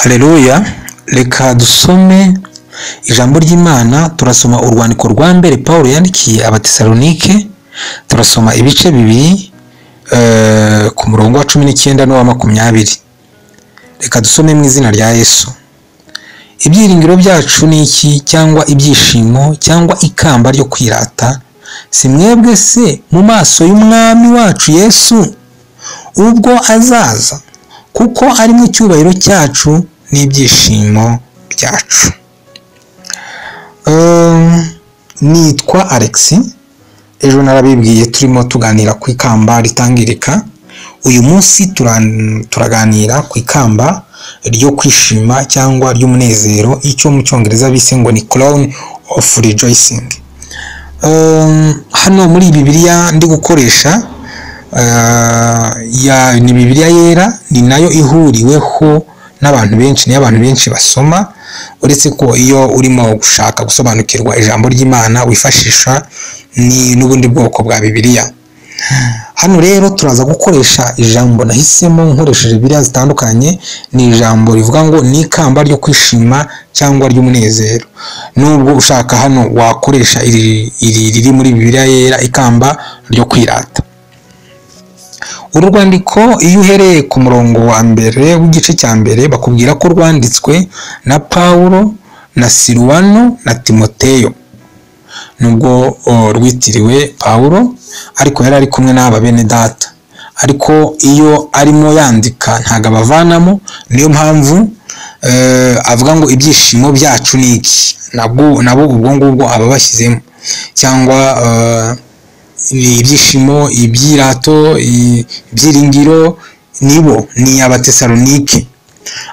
Haleluya, reka dusome ijambo ry'Imana. Turasoma urwandiko rwa mbere Pawulo yandikiye Abatesalonike, turasoma ibice 2 ku murongo wa 19 n'uwa 20. Reka dusome mu izina rya Yesu. Ibyiringiro byacu ni iki, cyangwa ibyishimo, cyangwa ikamba ryo kwirata? Si mwebwe se mu maso y'Umwami wacu Yesu ubwo azaza? Kuko ari mu cyubahiro cyacu n'ibyishimo byacu. Nitwa Alex. Ejo narabibwiye turimo tuganira ku ikamba ritangirika. Uyu munsi turaganira ku ikamba ryo kwishima cyangwa ry'umunezero, icyo mu Cyongereza bise ngo ni crown of rejoicing. Hano muri Bibiliya ndi gukoresha ni Bibiliya yera, ni nayo ihuriweho n'abantu benshi, niyo abantu benshi basoma, uretse ko iyo urimo gushaka gusobanukirwa ijambo ry'Imana wifashisha ni n'ubundi bwoko bwa Bibiliya. Hano rero turaza gukoresha ijambo nahisemo nkoresheje Bibiliya zitandukanye, ni ijambo rivuga ngo ni ikamba ryo kwishima cyangwa ry'umunezero. Nubwo ushaka hano wakoresha iri riri muri Bibiliya yera, ikamba ryo kwirata. Uru rwandiko iyo uhereye ku murongo wa mbere w'igice cya mbere, bakubwira ko rwanditswe na Pawulo na Siluwano na Timoteyo. Nubwo rwitiriwe Pawulo, ariko yari ari kumwe n'aba bene data. Ariko iyo arimo yandika ntago abavanamo, niyo mpamvu avuga ngo ibyishimo byacu ni iki, nabo ubwo ngubwo ababashyizemo, cyangwa ibyishimo, ibyirato, ibyiringiro, nibo ni Abatesalonike.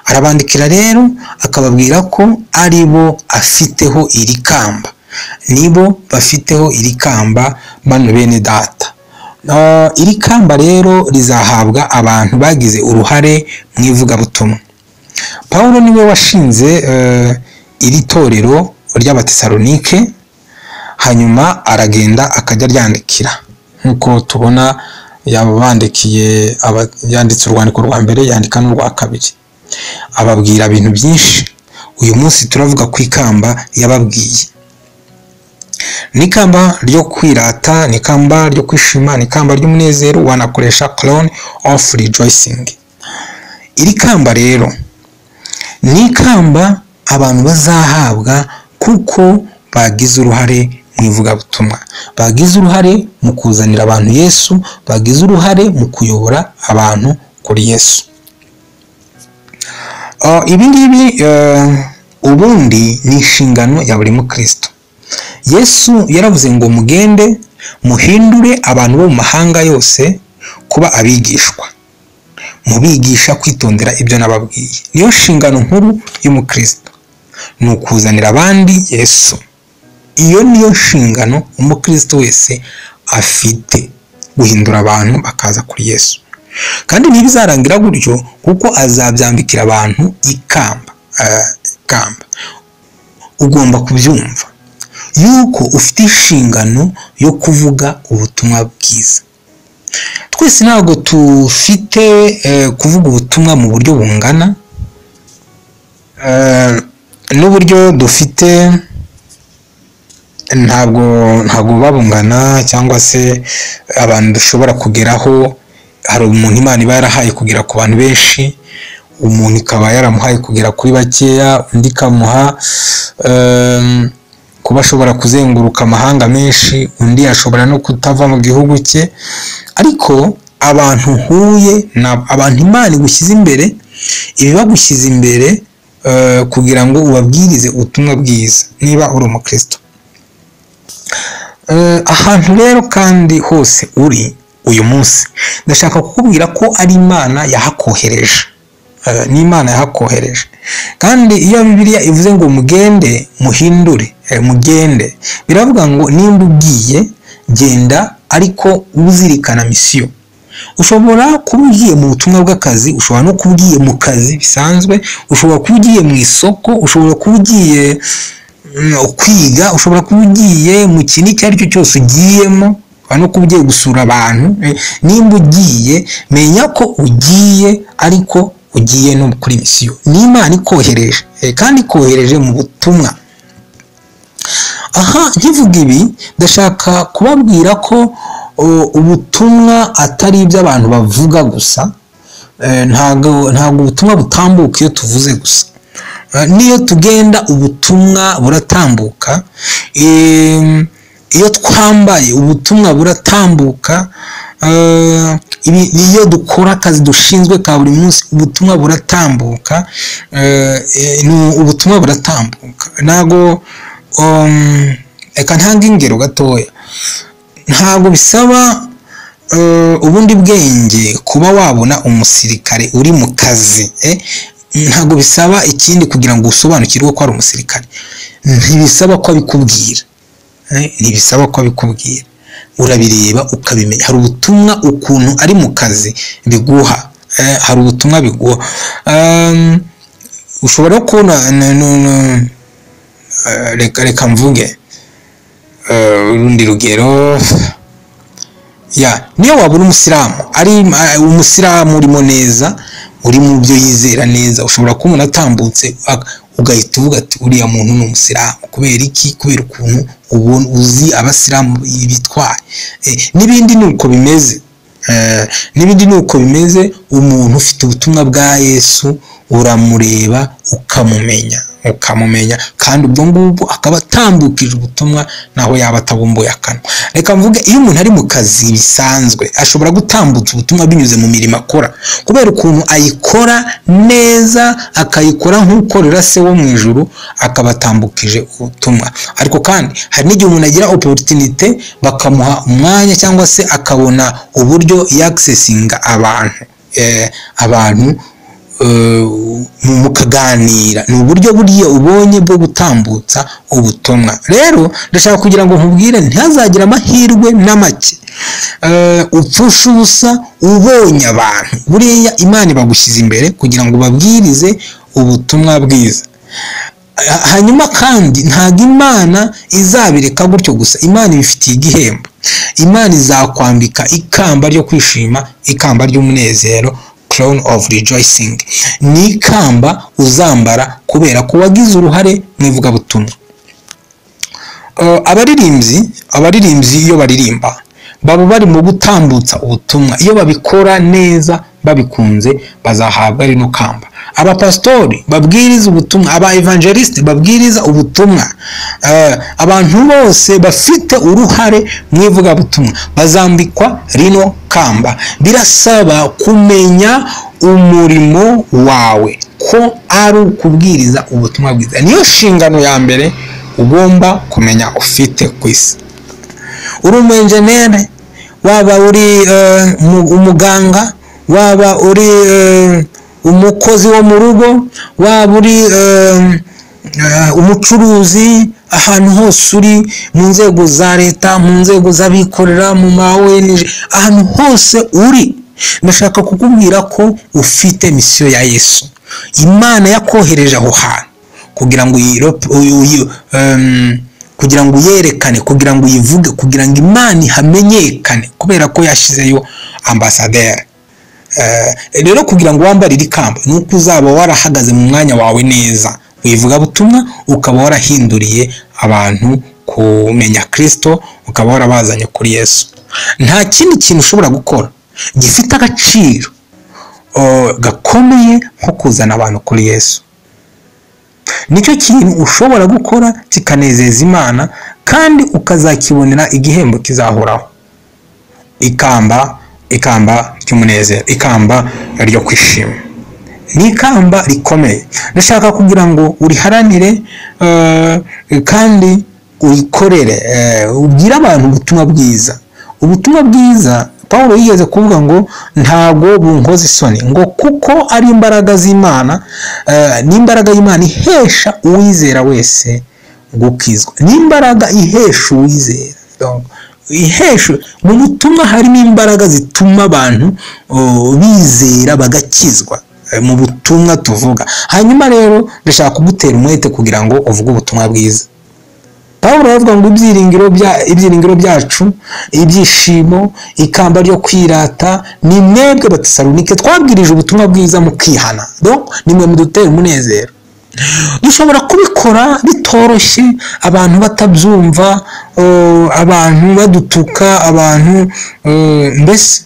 Arabandikira rero akababwira ko ari bo afiteho iri kamba, nibo bafiteho iri kamba bano bene data. Iri kamba rero rizahabwa abantu bagize uruhare mu ivugabutumwa. Pawulo niwe washinze iri torero ry'Abatesalonike, hanyuma aragenda akajya aryandikira, nkuko tubona yabandikiye, yanditse urwandiko rwa mbere, yandika n'urwa kabiri, ababwira ibintu byinshi. Uyu munsi turavuga ku ikamba yababwiye. Ni ikamba ryo kwirata, ni ikamba ryo kwishima, ni ikamba ry'umunezero, wanakoresha crown of rejoicing. Iri kamba rero ni ikamba abantu bazahabwa kuko bagize uruhare mu ivugabutumwa, bagize uruhare mu kuzanira abantu Yesu, bagize uruhare mu kuyobora abantu kuri Yesu. Ibi ngibi ubundi ni inshingano ya buri mukristo. Yesu yaravuze ngo mugende muhindure abantu bo mu mahanga yose kuba abigishwa, mubigisha kwitondera ibyo nababwiye. Niyo nshingano nkuru y'umukristo, ni ukuzanira abandi Yesu. Iyo niyo nshingano umukristo wese afite, guhindura abantu bakaza kuri Yesu. Kandi ntibizarangira gutyo, kuko azabyambikira abantu ikamba. Ikamba ugomba kubyumva yuko ufite inshingano yo kuvuga ubutumwa bwiza. Twese ntabwo tufite kuvuga ubutumwa mu buryo bungana, n'uburyo dufite ntabwo babungana, cyangwa se abantu dushobora kugeraho. Hari umuntu Imana iba yarahaye kugera ku bantu benshi, umuntu ikaba yaramuhaye kugera kuri bakeya, undi ikamuha kuba ashobora kuzenguruka amahanga menshi, undi ashobora no kutava mu gihugu cye. Ariko abantu huye, abantu Imana igushyize imbere, ibibagushyize imbere kugira ngo ubabwirize ubutumwa bwiza niba uri umukristo. Ahantu rero kandi hose uri uyu munsi, ndashaka kukubwira ko ari Imana yahakohereje. Ni Imana yahakohereje. Kandi iyo Bibiliya ivuze ngo mugende muhindure, mugende, biravuga ngo nimba ugiye genda ariko uzirikana misiyo. Ushobora kuba ugiye mu butumwa bw'akazi, ushobora no kuba ugiye mu kazi bisanzwe, ushobora kuba ugiye mu isoko, ushobora kuba ugiye kwiga, ushobora kuba ugiye mu kintu icyo ari cyo cyose ugiyemo, no kuba ugiye gusura abantu. Nimba ugiye, menya ko ugiye ariko ugiye no kuri misiyo. Ni Imana ikohereje, kandi ikohereje mu butumwa. Aha nkivuga ibi, ndashaka kubabwira ko ubutumwa atari ibyo abantu bavuga gusa. Ntabwo ubutumwa butambuka iyo tuvuze gusa. Niyo tugenda ubutumwa buratambuka, iyo twambaye ubutumwa buratambuka, iyo dukora akazi dushinzwe ka buri munsi ubutumwa buratambuka, ubutumwa buratambuka. Ntabwo reka ntange ingero gatoya. Ntabwo bisaba ubundi bwenge kuba wabona umusirikare uri mu kazi. Ntabwo bisaba ikindi kugira ngo usobanukirwe ko ari umusirikare. Ntibisaba ko abikubwira, ntibisaba ko abikubwira, urabireba ukabimenya. Hari ubutumwa ukuntu ari mu kazi biguha, hari ubutumwa biguha. Ushobora kubona, reka mvuge urundi rugero. Ya, niyo wabura umusilamu, ari umusilamu urimo neza, uri mu byo yizera neza, ushobora kubona atambutse ugahita uvuga ati uriya muntu ni umusilamu. Kubera iki? Kubera ukuntu ubona uzi abasilamu bitwaye. N'ibindi ni uko bimeze, n'ibindi ni uko bimeze. Umuntu ufite ubutumwa bwa Yesu uramureba ukamumenya, ukamumenya, kandi ubwo ngubwo akaba atambukije ubutumwa naho yaba atabumbuye akanwa. Reka mvuge, iyo umuntu ari mu kazi bisanzwe ashobora gutambutsa ubutumwa binyuze mu mirimo akora, kubera ukuntu ayikora neza, akayikora nk'ukorera se wo mu ijuru, akaba atambukije ubutumwa. Ariko kandi hari n'igihe umuntu agira opportunité bakamuha umwanya, cyangwa se akabona uburyo yaccessinga abantu, abantu mukaganira. Ni uburyo buriya ubonye bwo gutambutsa ubutumwa. Rero ndashaka kugira ngo nkubwire, ntihazagire amahirwe na make upfusha ubusa ubonye abantu. Buriya Imana ibagushyize imbere kugira ngo babwirize ubutumwa bwiza. Hanyuma kandi ntabwo Imana izabireka gutyo gusa, Imana ibifitiye igihembo. Imana izakwambika ikamba ryo kwishima, ikamba ry'umunezero, crown of rejoicing. Ni ikamba uzambara kubera ko wagize uruhare mu ivugabutumwa. Abaririmbyi iyo baririmba baba bari mu gutambutsa ubutumwa. Iyo babikora neza babikunze bazahabwa rino kamba. Abapastori babwiriza ubutumwa, aba evangeliste babwiriza ubutumwa, abantu bose bafite uruhare mu ivugabutumwa bazambikwa rino kamba. Birasaba kumenya umurimo wawe ko ari ukubwiriza ubutumwa bwiza. Niyo nshingano ya mbere ugomba kumenya ufite ku isi. Uri umu enjenere, waba uri umuganga, waba uri umukozi wo mu rugo, waba uri umucuruzi, ahantu hose uri, mu nzego za leta, mu nzego z'abikorera, mu ma ONG, ahantu hose uri, ndashaka kukubwira ko ufite misiyo ya Yesu. Imana yakohereje aho hantu kugira ngo kugira ngo uyerekane, kugira ngo uyivuge, kugira ngo Imana ihamenyekane, kubera ko yashyizeyo ambasaderi. Rero kugira ngo wambare iri kamba ni uko uzaba warahagaze mu mwanya wawe neza, wivugabutumwa, ukaba warahinduriye abantu kumenya Kristo, ukaba warabazanye kuri Yesu. Nta kindi kintu ushobora gukora gifite agaciro gakomeye nko kuzana abantu kuri Yesu. Nicyo kintu ushobora gukora kikanezeza Imana, kandi ukazakibonera igihembo kizahoraho. Ikamba, ikamba ry'umunezero, ikamba ryo kwishima. Ni ikamba rikomeye. Ndashaka kugira ngo uriharanire, kandi uyikorere, ubwire abantu ubutumwa bwiza. Ubutumwa bwiza Paulo yigeze kuvuga ngo ntago bunkoza isoni, ngo kuko ari imbaraga z'Imana, n'imbaraga y'Imana ihesha uwizera wese gukizwa. N'imbaraga ihesha uwizera. Donc ihesha, mu butumwa harimo imbaraga zituma abantu bizera bagakizwa, mu butumwa tuvuga. Hanyuma rero ndashaka kugutera umwete kugira ngo uvuge ubutumwa bwiza. Pawulo aravuga ngo ibyiringiro byacu, ibyishimo, ikamba ryo kwirata ni mwebwe Abatesalonike twabwirije ubutumwa bwiza mukihana. Donc nimwe mudutera umunezero. Dushobora kubikora bitoroshye, abantu batabyumva, abantu badutuka, abantu mbese,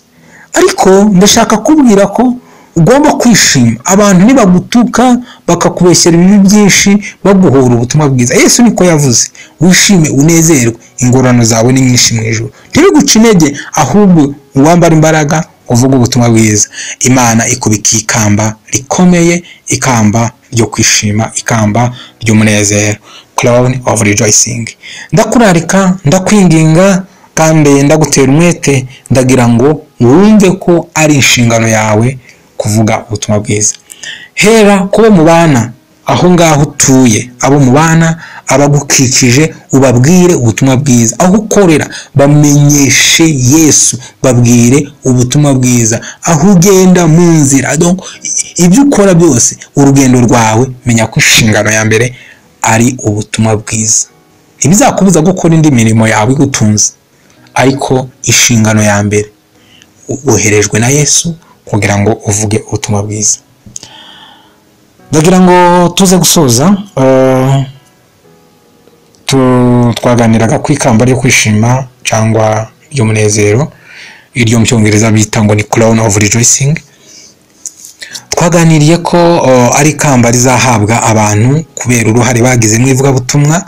ariko ndashaka kubwira ko ugomba kwishima. Abantu nibagutuka bakakubeshyera ibibi byinshi baguhora ubutumwa bwiza, Yesu niko yavuze, wishime unezerwe, ingororano zawe ni nyinshi mu ijuru. Ntibiguce intege, ahubwo uwambara imbaraga uvuga ubutumwa bwiza. Imana ikubika ikamba rikomeye, ikamba ryo kwishima, ikamba ry'umunezero, crown of rejoicing. Ndakurarika, ndakwinginga kandi ndagutera umwete, ndagira ngo wumve ko ari inshingano yawe kuvuga ubutumwa bwiza. Hera kubo mubana aho ngaho utuye, abo mubana, abagukikije, ubabwire ubutumwa bwiza. Aho ukorera bamenyeshe Yesu, babwire ubutumwa bwiza. Aho ugenda mu nzira, donc ibyo ukora byose, urugendo rwawe, menya ko inshingano ya mbere ari ubutumwa bwiza. Ntibizakubuza gukora indi mirimo yawe igutunze, ariko inshingano ya mbere woherejwe na Yesu kugira ngo uvuge ubutumwa bwiza. Ndagira ngo tuze gusoza. Twaganiraga ku ikamba ryo kwishima cyangwa ry'umunezero, iryo mu Cyongereza bita ngo ni crown of rejoicing. Twaganiriye ko ari ikamba rizahabwa abantu kubera uruhare bagize mu ivugabutumwa,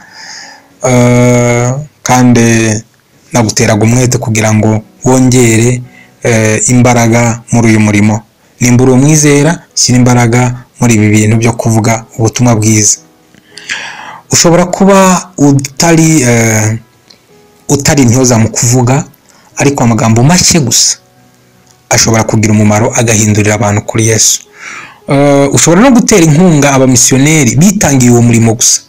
kandi naguteraga umwete kugira ngo wongere imbaraga muri uyu murimo. Nimba uri umwizera, shyira imbaraga muri ibi bintu byo kuvuga ubutumwa bwiza. Ushobora kuba utari intyoza mu kuvuga, ariko amagambo make gusa ashobora kugira umumaro, agahindurira abantu kuri Yesu. Ushobora no gutera inkunga abamisiyoneri bitangiye uwo murimo gusa.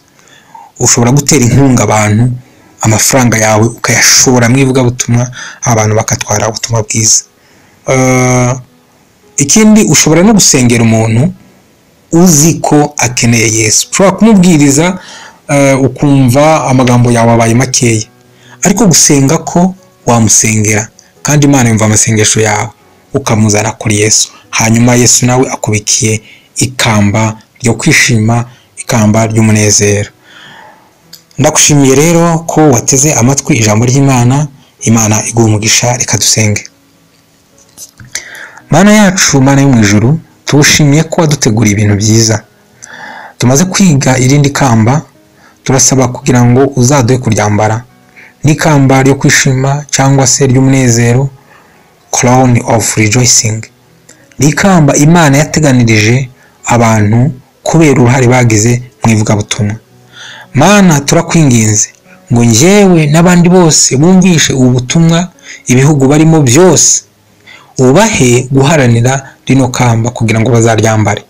Ushobora gutera inkunga abantu, amafaranga yawe ukayashora mu ivugabutumwa, abantu bakatwara ubutumwa bwiza. Ikindi, ushobora no gusengera umuntu uzi ko akeneye Yesu. Ushobora kumubwiriza ukumva amagambo yawe abaye makeya, ariko gusenga ko wamusengera, kandi Imana yumva amasengesho yawe, ukamuzana kuri Yesu. Hanyuma Yesu nawe akubikiye ikamba ryo kwishima, ikamba ry'umunezero. Ndagushimiye rero ko wateze amatwi ijambo ry'Imana. Imana iguha umugisha. Reka dusenge. Mana yacu, Mana yo mu ijuru, tuwushimiye ko waduteguriye ibintu byiza. Tumaze kwiga irindi kamba, turasaba kugira ngo uzaduhe kuryambara, n'ikamba ryo kwishima cyangwa se ry'umunezero, crown of rejoicing. Ni ikamba Imana yateganirije abantu kubera uruhare bagize mu ivugabutumwa. Mana, turakwinginze ngo njyewe n'abandi bose bumvishe ubu butumwa, ibihugu barimo byose, ubahe guharanira rino kamba kugira ngo bazaryambare,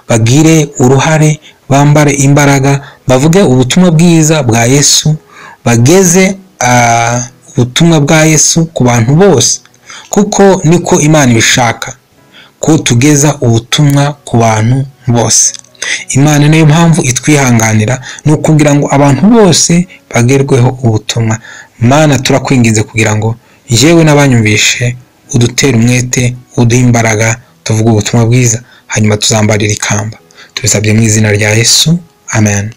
bagire uruhare, bambare imbaraga, bavuge ubutumwa bwiza bwa Yesu, bageze ubutumwa bwa Yesu ku bantu bose, kuko niko Imana ibishaka ko tugeza ubutumwa ku bantu bose. Imana niyo mpamvu itwihanganira, ni ukugira ngo abantu bose bagerweho ubutumwa. Mana, turakwinginze kugira ngo yewe n'abanyumvishe udutere umwete, uduhe imbaraga, tuvuge ubutumwa bwiza, hanyuma tuzambarira ikamba. Tubisabye mu izina rya Yesu, amen.